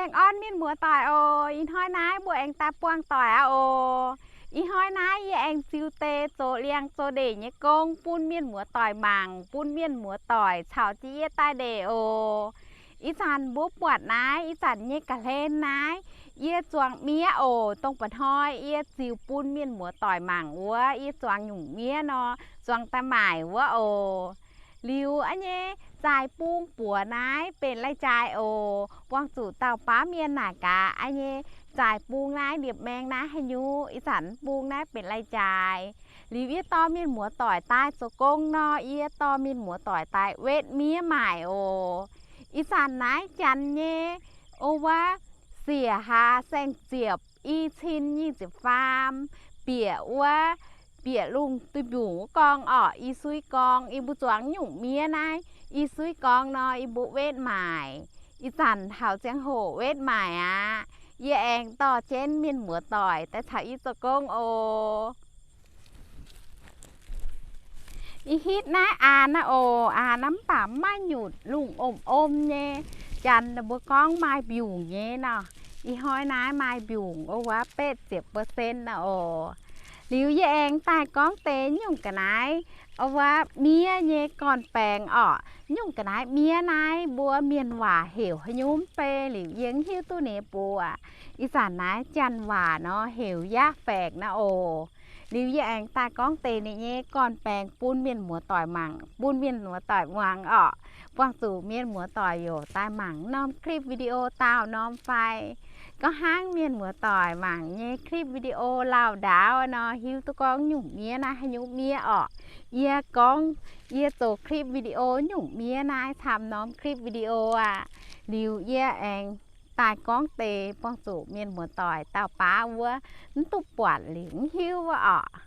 Baengh orn mienh muoz-doic oc. Ih hnoi naaiv mbuo aengx daaih buangh doic aqv oc. Ih hnoi naaiv yie aengx ziux deix zoux liangx zoux ndeic nyei gong bun mienh muoz-doic mangc, bun mienh muoz-doic caux jienv yie daaih ndeic oc. Ih zanc mbuo buatc naaiv, ih zanc nyei ga'hlen naaiv, yie zuangx miev oc. Dongh mba'hnoi yie ziux bun mienh muoz-doic mangc wuov, yie zuangx nyungc miev nor, zuangx daaih maaic wuov oc. Liuz a'nyei zaaix bung buoz naaiv benx lai-jaaix oc. Buangh zuqc dauh baav mienh naaic gaax, a'nyei zaaix bung naaiv liepc maeng naaiv haaix nyungc. Ih zanc bung naaiv benx lai-jaaix. Liuz yie dorh mienh muoz-doic daaih zoux gong nor, yie dorh mienh muoz-doic daaih wetv miev maaic oc. Ih zanc naaiv janx nyei, o wuov, siec hlaax saeng-ziepc, i cin nyic ziepc faam, bieqc wuov, bieqc lungh duih mbiungc wuov gorngv orqc, i suiv gorngv. Yie mbuo zuangx nyungc miev naaiv, i suiv gorngv nor yie mbuo wetv maaic. Ih zanc taux ziangh hoc wetv maaic aqv. Yie aengx dorh jienv mienh muoz-doic daaih caux yie zoux gong oc. Ih hitv naaiv aanx aqv oc. Aanx aqv, mv baac mv maaih nyutc, lungh om-om nyei. Janx ninh mbuo gorngv maaih mbiungc nyei nor. Ih hnoi naaiv maaih mbiungc o wuov betv ziepc percent aqv oc. Liuz yie aengx daaih gorngv deix nyungc ga'naaiv o wuov miev nyei gorn-baengx orqc. Nyungc ga'naaiv miev naaiv mbuo mienh waac heuc haaix nyungc mv bei liuz yie mv hiuv duqv ninh mbuo. Ih zanc naaiv janx waac nor heuc yaav faekc naaiv oc. Liuz yie aengx daaih gorngv deix ninh nyei gorn-baengx bun mienh muoz-doic mangc, bun mienh muoz-doic muangx orqc. Buangh zuqc mienh muoz-doic yaac daaih mangc norm clip video daauh norm fai. Gorngv hnangv mienh muoz-doic mangc nyei clip video lauh ndaauv nor, hiuv duqv gorngv nyungc miev naaiv haaix nyungc miev orqc. Yie gorngv, yie zoux clip video nyungc miev naaiv camv norm clip video aqv. Liuz yie aengx daaih gorngv deix buangh zuqc mienh muoz-doic dauh baav wuov mv duqv buatc liuz mv hiuv wuov orqc.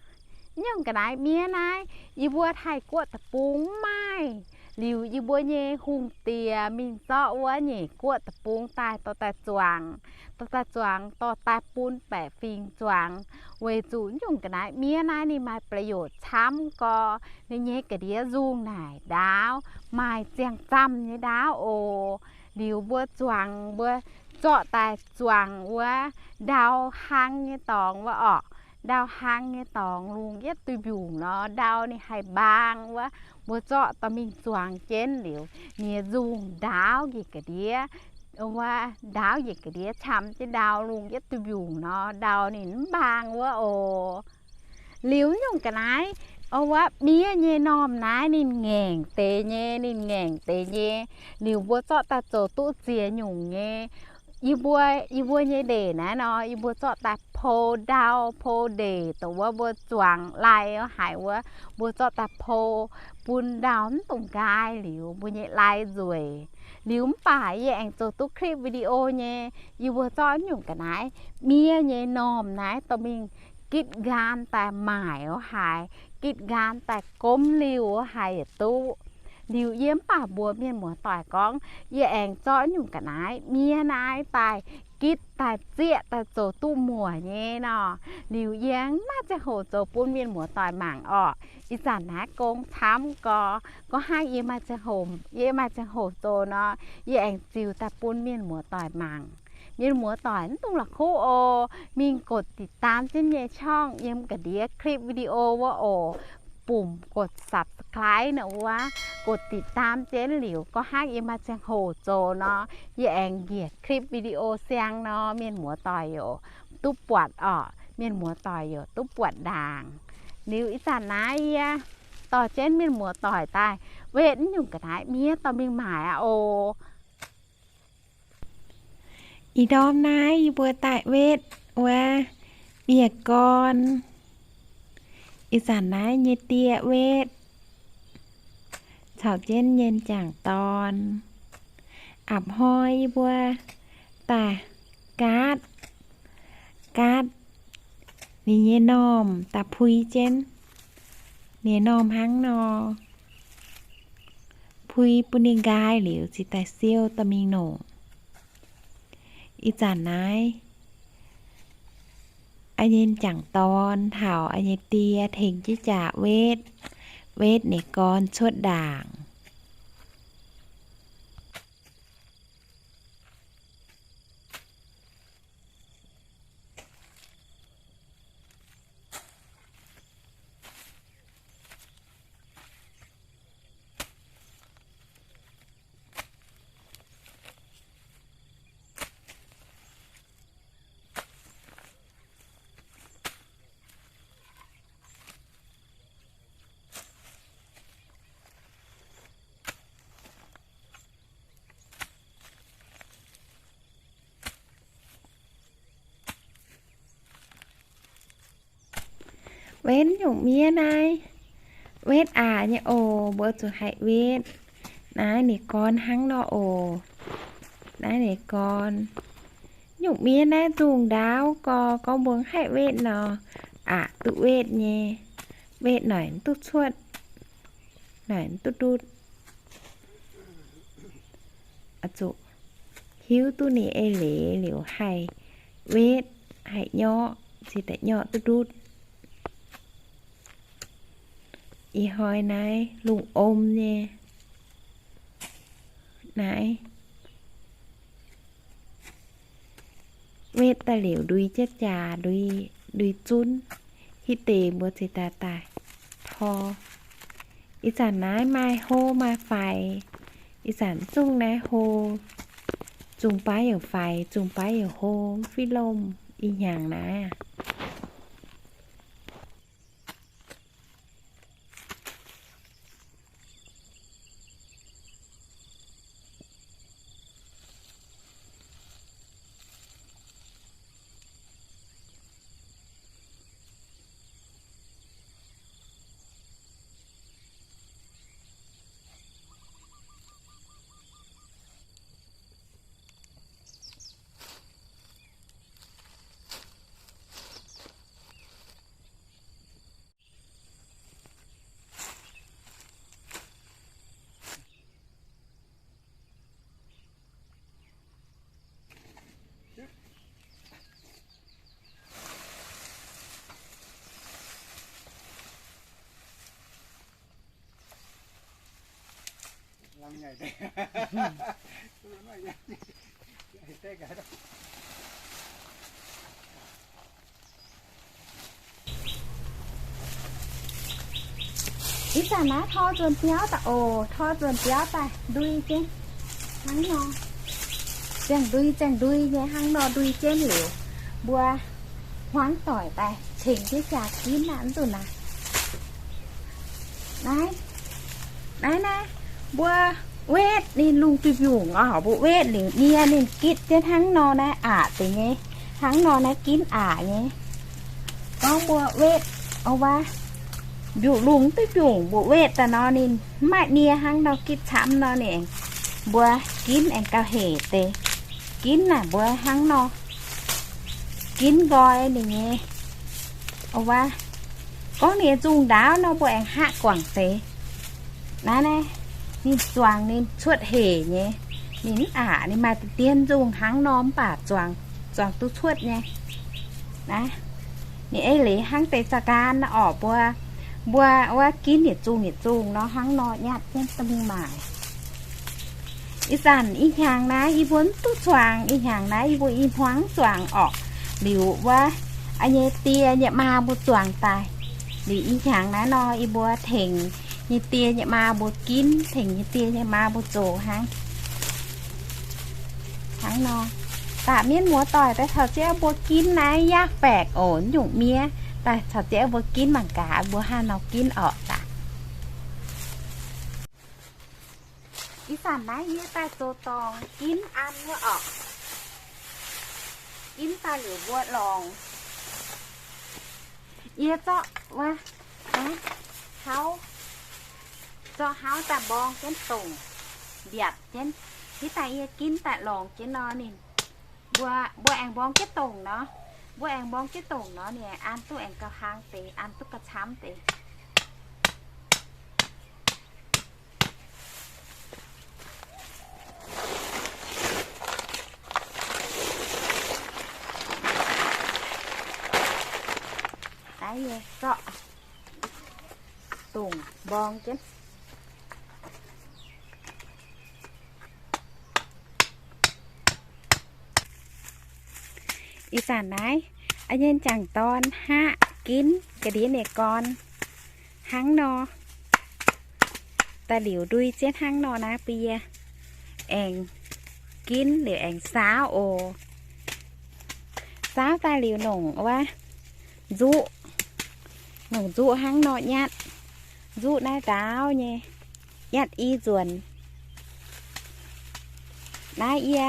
Nyungc ga'naaiv miev naaiv, yie mbuo Taiv-Guoqv deic-bung mv maaih. Liuz yie mbuo nyei hungh diex mingh zorqv wuov Nyeic Guoqv deic-bung daaih dorh daaih zuangx, dorh daaih zuangx, dorh daaih bun baeqc fingx zuangx, weic zuqc nyungc ga'naaiv miev naaiv ninh maaih ประโยชน์ camv gorx. Ninh nyei ga'ndiev nzungh naaic ndaauv, maaih ziangh zamh nyei ndaauv oc. Liuz mbuo zuangx mbuo zorqv daaih zuangx wuov ndau hlang nyei dorngx wuov orqc. Ndau hlang nyei dorngx lungh yietv duih mbiungc nor, ndau ninh haih mbaang wuov, mbuo zorqv dorh mingh zuangx jienv liuz, ninh nyei nzungh ndaauv njiec ga'ndiev, wuov ndaauv njiec ga'ndiev camv jienv ndau lungh yietv duih mbiungc nor, ndau ninh mv mbaang wuov oc. Liuz nyungc ga'naaiv, wuov miev nyei normh naaiv ninh ngaengc deix nyei, ninh ngaengc deix nyei. Liuz mbuo zorqv daaih zoux duqv ziex nyungc nyei. Yie mbuo, yie mbuo nyei ndeic naaiv nor, yie mbuo zorqv daaih pou ndau, pou ndeic, dongh wuov mbuo zuangx lai haic wuov, mbuo zorqv daaih pou bun ndau mv dungx nqaai liuz mbuo nyei lai nzueic. Liuz mv baac yie aengx zoux duqv clip video nyei, yie mbuo zorqv nyungc ga'naaiv miev nyei normh naaiv dorh mingh gitv nqaam daaih maaic wuov haic, gitv nqaam daaih gomv liuh wuov haic yietc duqv. Liuz yie mv baac mbuox mienh muoz-doic gorngv, yie aengx zorqv nyungc ga'naaiv miev naaiv daaih gitv daaih zieqv daaih zoux duqv muoc nyei nor. Liuz yie mv maaih ziangh hoc zoux bun mienh muoz-doic mangc orqc. Ih zanc naaiv gong camv gorx, gorngv hnangv yie maaih ziangh hoc, yie maaih ziangh hoc zoux nor, yie aengx ziux daaih bun mienh muoz-doic mangc. Mienh muoz-doic mv dungx la'kuqv oc. Mingh กดติดตาม jienv yie nyei ช่อง yiem ga'ndiev คลิปวิดีโอ wuov oc. Bumc กด subscribe นอ wuov, กดติดตาม jienv liuz, gorngv hnangv yie maaih ziangh hoc zoux nor, yie aengx njiec คลิปวิดีโอ siang nor, mienh muoz-doic yaac duqv buatc orqc, mienh muoz-doic yaac duqv buatc ndaangc. Liuz ih zanc naaiv yie dorh jienv mienh muoz-doic daaih wetv nyungc ga'naaiv miev dorh mingh maaic aqv oc. Ih ndorm naaiv yie mbuo daaih wetv wuov bieqc gorn. Ih zanc naaiv nyei die wetv caux jienv nyei m'jangc dorn. A'hnoi yie mbuo daaih gaatv, gaatv ninh nyei normh daaih puix jienv. Ninh nyei normh hnangv nor, puix bun ninh nqaai liuz ziouc daaih siou dorh mingh nongc. Ih zanc naaiv, a'nyei m'jangc dorn taux a'nyei die tengx jienv jaax wetv, wetv ninh gorn cuotv ndaangc. Wetv nyungc miev naaiv, wetv aqc nyei oc. Mbuo zuqc haih wetv. Naaiv ninh gorn hnangv nor oc. Naaiv ninh gorn. Nyungc miev naaiv nzungh ndaauv gorx, gorngv mbuo haih wetv nor, aqc duqv wetv nyei. Wetv noic duqv cuotv, noic duqv ndutv. Zuqc hiuv duqv ninh eix leiz liuz haih wetv, haih nyorqv, cingx daaih nyorqv duqv ndutv. Ih hnoi naaiv lungh om nyei naaiv. Wetv daaih liuz ndui jienv jaax, ndui, ndui zunv, hitv deix mbuo cingx daaih daaih tor. Ih zanc naaiv maaih hlo maaih faix. Ih zanc zungh naaiv hlo, zungh baav yaac faix, zungh baav yaac hlo, mv fiev lomh ih hnyangx naaiv. Ih zanc naaiv tor nzuonx biauv daaih oc, tor nzuonx biauv daaih ndui jienv hnangv nor. Ziangh ndui ziangh ndui nyei hnangv nor ndui jienv liuz, mbuo hmuangv doic daaih tengx jienv jaax ginv aqv, mv zuqc naaic. Naaiv, naaiv naaiv, mbuo wetv ninh lungh duih mbiungc oc, mbuo wetv liuz nie ninh gitv jienv hnangv nor naaiv aqc deix nyei, hnangv nor naaiv ginv aqc nyei. Gorngv mbuo wetv, o wuov, mbiungc lungh duih mbiungc mbuo wetv daaih nor ninh mv maaih nie hnangv nor gitv camv nor ninh, mbuo ginv aengx gauh hec deix. Ginv naaic mbuo hnangv nor, ginv nqoi ninh nyei, o wuov, gorngv ninh nzungh ndaauv nor mbuo aengx haqv guangc deix. Naaiv naaiv, ninh zuangx ninh cuotv hec nyei. Ninh mv aqc, ninh maaih deix dien nzungh hnangv nor mv baac zuangx, zuangx duqv cuotv nyei. Naaiv, ninh eix leiz hnangv deix za'gaan nor orqc, mbuo, mbuo wuov ginv yietc zungh yietc zungh nor hnangv nor nyatv jienv da'mingh maaic. Ih zanc ih hnyangx naaiv yie mbuo mv duqv zuangx, ih hnyangx naaiv yie mbuo i hmuangv zuangx orqc. Liuz wuov, a'nyei die nyei maa mbuo zuangx daaih. Liuz ih hnyangx naaiv nor yie mbuo tengx nyei die nyei maa mbuo ginv, tengx nyei die nyei maa mbuo zoux hnangv. Hnangv nor, daaih mienv muoz-doic daaih caux jienv mbuo ginv naaiv yaac baeqc oc, nyungc miev daaih caux jienv mbuo ginv mangc gaax mbuo haaix nor ginv orqc daaih. Ih zanc naaiv yie daaih zoux dorngx ginv an wuov orqc. Ginv daaih liuz mbuo lorngx. Yie zorqv wuov, hnangv, hauv, zorqv hauv daaih mborng jienv dongc, mbiatc jienv. Hitv daaih yie ginv daaih lorngx jienv nor ninh, mbuo, mbuo aengx mborng jienv dongc nor, mbuo aengx mborng jienv dongc nor ninh an duqv aengx gauh hlang deix, an duqv gauh camv deix. Naaiv yie zorqv dongc mborng jienv. Ih zanc naaiv, a'nyei jangc dorn haqv ginv ga'ndiev ninh gorn hnangv nor. Daaih liuz ndui jienv hnangv nor naaiv bun yie aengx ginv liuz aengx saauv oc. Saauv daaih liuz nongc wuov nzuqv, nongc nzuqv hnangv nor nyatv. Nzuqv naaiv ndaauv nyei, nyatv i nzuonx. Naaiv yie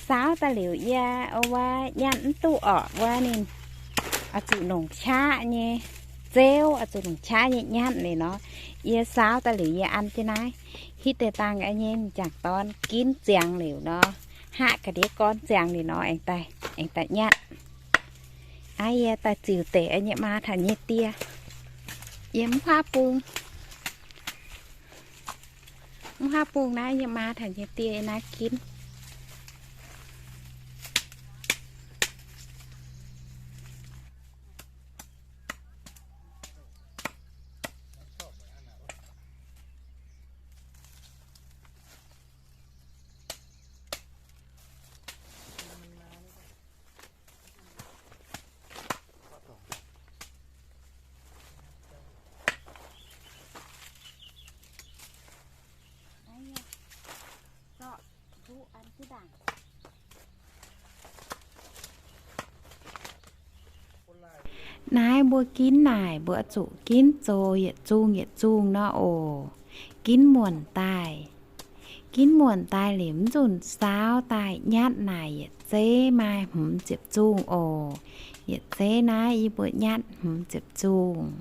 saauv daaih liuz yie wuov nyatv mv duqv orqc wuov ninh oix zuqc nongc qaqv nyei. zeuv, oix zuqc longc qaqv nyei nyatv liuz nor. Yie saauv daaih liuz yie an jienv naaiv, hitv deix dangh nyei m'jangc dorn ginv ziangx liuz nor, haqv ga'ndiev gorn ziangx liuz nor, aengx daaih, aengx daaih nyatv. Aav, yie daaih ziux deix nyei maa taux nyei die. Yie mv huaav bung, mv huaav bung naaiv nyei maa taux nyei die naaiv ginv. Naaiv mbuo ginv naaic, mbuo zuqc ginv zoux yietc zungh yietc zungh nor oc. Ginv muonc daaih. Ginv muonc daaih liuz, mv zunc saauv daaih nyatv naaic yietc zeiv maaih hmz ziepc zungh oc. Yietc zeiv naaiv yie mbuo nyatv hmz ziepc zungh.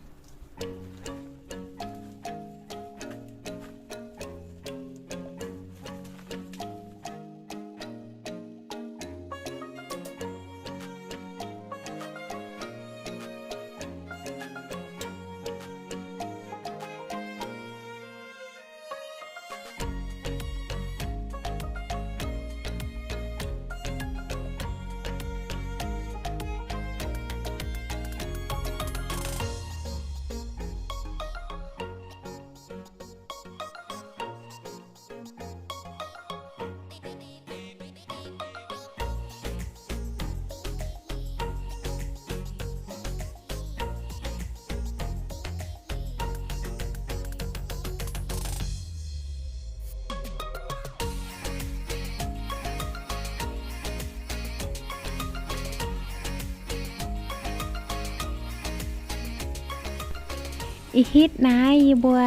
Ih hitv naaiv yie mbuo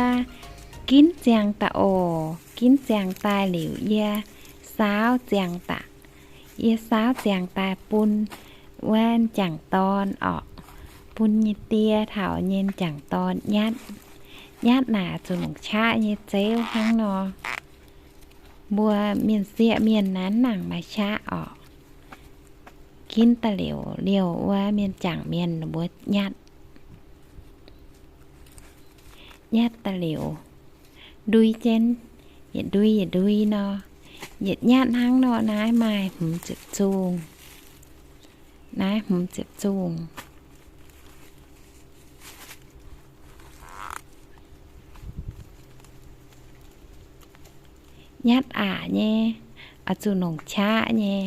ginv ziangx daaih oc. Ginv ziangx daaih liuz yie saauv ziangx daaih. Yie saauv ziangx daaih bun wuov m'jangc dorn orqc, bun nyei die taux nyei m'jangc dorn nyatv. Nyatv naaic zuqc longc qaqv nyei zeuv hnangv nor. Mbuo mienh sieqv mienh naaiv nangc maaih qaqv orqc. Ginv daaih liuz, liouh wuov mienh jangc mienh mbuo nyatv. Nyatv daaih liuz, ndui jienv, yietc ndui yietc ndui nor, yietc nyatv hnangv nor naaiv maaih hmz ziepc zungh. Naaiv hmz ziepc zungh. Nyatv aqc nyei, oix zuqc longc qaqv nyei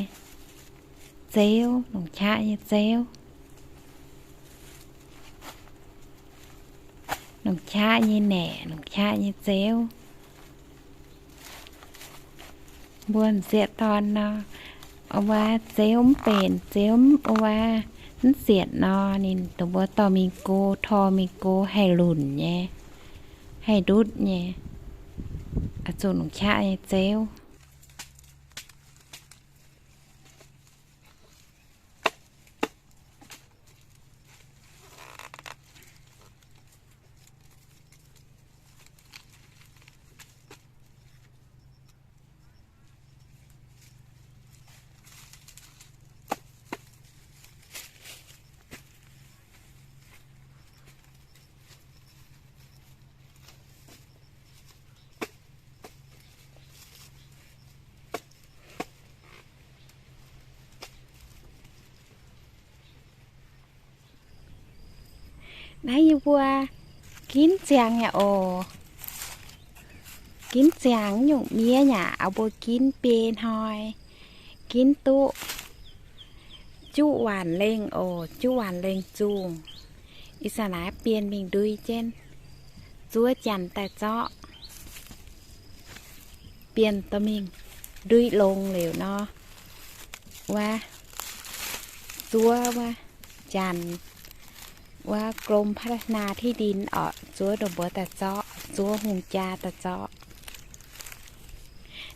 zeuv, longc qaqv nyei zeuv, longc qaqv nyei naeqc, longc qaqv nyei zeuv. Mbuo m'sieqv dorn nor, wuov zeuv mv benx, zeuv wuov mv sietc nor, ninh dongh mbuo dorh mingh go, tor mingh go haih lunc nyei, haih ndutv nyei, oix zuqc longc qaqv nyei zeuv. Naaiv yie mbuo ginv ziangx yaac oc. Ginv ziangx nyungc miev yaac oix mbuo ginv biei hnoi, ginv duqv juqv waanc lengh oc, juqv waanc lengh zungh. Ih zanc naaiv bienh mingh ndui jienv, zuov janx daaih zorqv, bienh dorh mingh ndui longx liuz nor, wuov, zuov wuov janx, wuov กรมพัฒนาที่ดิน orqc, zuov dongh mbuo daaih zorqv, zuov hungh jaa daaih zorqv.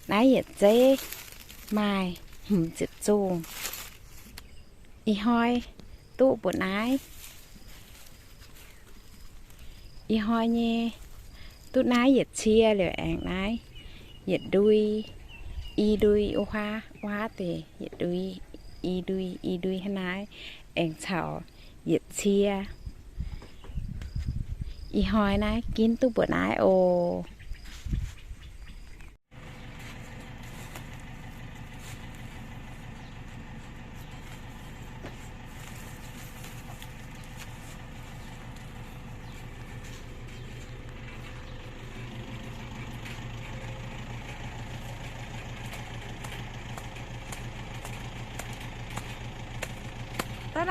Naaiv yietc zeiv maaih hmz ziepc zungh. Ih hnoi duqv mbuoqc naaiv. Ih hnoi nyei duqv naaiv yietc cie liuz aengx naaiv yietc ndui, i ndui wuov huaav, wuov huaav deix yietc ndui, i ndui, i ndui hnangv naaiv, aengx caux yietc cie. Ih hnoi naaiv ginv duqv mbuoqc naaiv oc.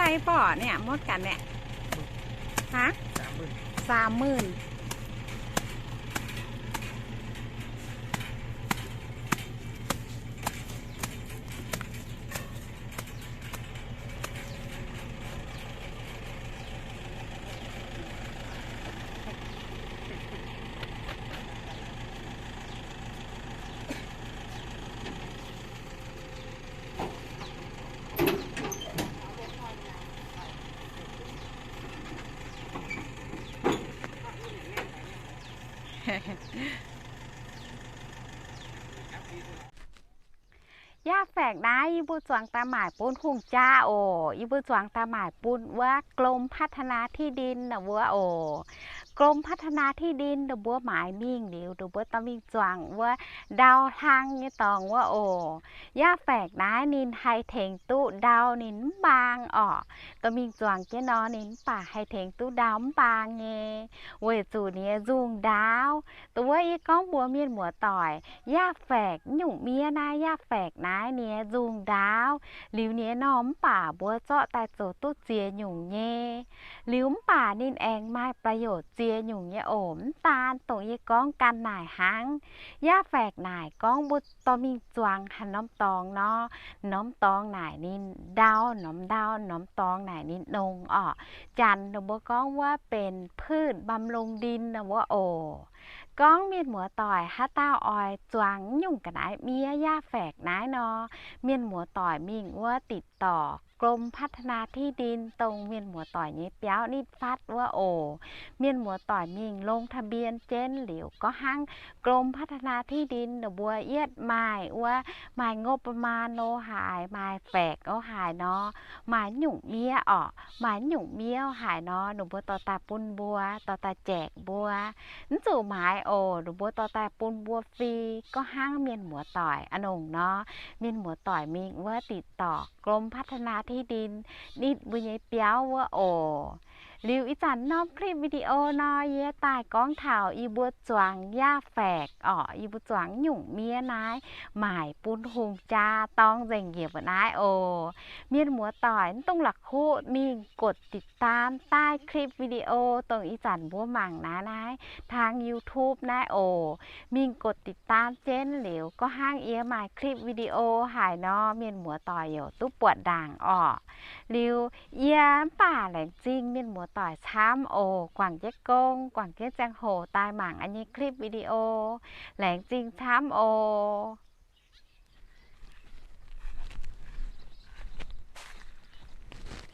Daaih borqc niaa, motv gaax niaa. Haav? Saam hmuinc. Yaah faeqc naaiv yie mbuo zuangx daaih maaic bun hungh jaa oc. Yie mbuo zuangx daaih maaic bun wuov กรมพัฒนาที่ดิน naaic wuov oc. กรมพัฒนาที่ดิน ninh mbuo maaiz mingh liuz, ninh mbuo dorh mingh zuangx wuov ndau hlang nyei dorngx wuov oc. Yaah faeqc naaiv ninh haih tengx duqv ndau ninh mv baang orqc. Dorh mingh zuangx jienv nor ninh mv baac haih tengx duqv ndau mv baang nyei, weic zuqc ninh nyei nzungh ndaauv. Dongh wuov yie gorngv mbuox mienh muoz-doic, yaah faeqc nyungc miev naaiv, yaah faeqc naaiv ninh nyei nzungh ndaauv, liuz ninh nyei norm mv baac mbuo zorqv daaih zoux duqv ziex nyungc nyei. Liuz mv baac ninh aengx maaih ประโยชน์ ziex nyungc nyei oc. Mv daan dongh yie gorngv ganh naaic hnangv. Yaah faeqc naaic gorngv mbuo dorh mingh zuangx haaix norm dorngx nor, norm dorngx naaic ninh ndau, norm ndau, norm dorngx naaic ninh nongx orqc. Janx ninh mbuo gorngv wuov เป็นพืชบำรุงดิน naaic wuov oc. Gorngv mienh muoz-doic haaix dauh oix zuangx nyungc ga'naaiv miev yaah faeqc naaiv nor, mienh muoz-doic mingh wuov ติดต่อ กรมพัฒนาที่ดิน dongh mienh muoz-doic nyei biauv nitv fatv wuov oc. Mienh muoz-doic mingh ลงทะเบียน jienv liuz gorngv hnangv กรมพัฒนาที่ดิน ninh mbuo yietv maaih wuov maaih งบประมาณ lo haaix, maaih faeqc lo haaix nor, maaih nyungc miev orqc, maaih nyungc miev haaix nor, ninh mbuo dorh daaih bun mbuo, dorh daaih แจก mbuo. Mv zuqc maaiz oc, ninh mbuo dorh daaih bun mbuo fri. Gorngv hnangv mienh muoz-doic a'nongc nor, mienh muoz-doic mingh wuov ติดต่อ กรมพัฒนาที่ดิน nitv mbuo nyei biauv wuov oc. Liuz ih zanc norm คลิปวิดีโอ nor yie daaih gorngv taux yie mbuo zuangx yaah faeqc orqc, yie mbuo zuangx nyungc miev naaiv maaic bun hungh jaa dorng nzengc njiec mbuo naaiv oc. Mienh muoz-doic mv dungx la'kuqv mingh กดติดตาม daaih คลิปวิดีโอ dongh ih zanc mbuo mangc naaiv naaiv ทาง YouTube naaiv oc. Mingh กดติดตาม jienv liuz gorngv hnangv yie maaih คลิปวิดีโอ haaix nor mienh muoz-doic youc duqv buatc ndaangc orqc. Liuz yie mv baac laengz zingh mienh muoz-doic camv oc. Guangc jienv gong, guangc jienv ziangh hoc daaih mangc yie nyei คลิปวิดีโอ. Laengz zingh camv oc.